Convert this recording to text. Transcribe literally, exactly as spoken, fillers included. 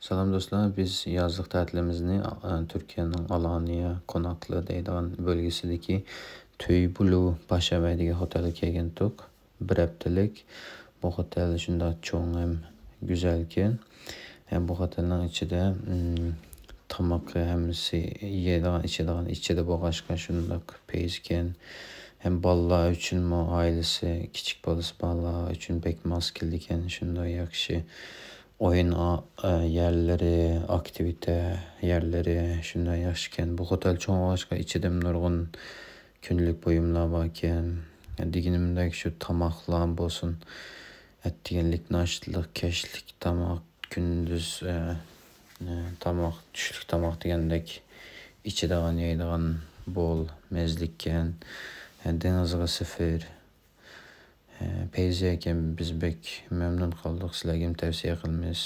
سالام دوستلار، بىز يازلىق تەتىلىمىزنى، ئا، تۈركىيەنىڭ ئالانىيە، كوناكلى دەيدىغان بۆلگىسىدىكى تۈي بلۇ باشاۋەي دېگەن خوتەلگە كەلگەنتۇق. بىر ھەپتىلىك. بۇ خوتەل شۇنداق چوڭ ھەم گۈزەلكەن. ھەم بۇ خوتەلنىڭ ئىچىدە، ئىم، تامىقى ھەممىسى يەيدىغان، ئىچىدىغان ئىچىدە بولغاچقا شۇنداق پەيزىكەن. ھەم بالىلار ئۈچۈنمۇ، ئائىلىسى، كىچىك بالىسى، بالىلار ئۈچۈن بەك ماس كېلىدىكەن. شۇنداق ياخشى ئويۇن ئا-، ئە، يەرلىرى، ئاكتىۋىتە يەرلىرى شۇنداق ياخشىكەن. بۇ خوتەل چوڭ بولغاچقا ئىچىدىمۇ نۇرغۇن كۈندىلىك بۇيۇملار باركەن. دېگىنىمدەك شۇ تاماقلار بولسۇن، ئەتىگەنلىك ناشتىلىق، كەچلىك تاماق، كۈندۈز، ئە، ئە، تاماق، چۈشلۈك تاماق دېگەندەك ئىچىدىغان، يەيدىغان بول، مەززىلىككەن. ئە، دېڭىزغا سېفىر. ئە، پەيزىيەكەن، بىز بەك مەمنۇن قالدۇق، سىلەرگىمۇ تەۋسىيە قىلىمىز.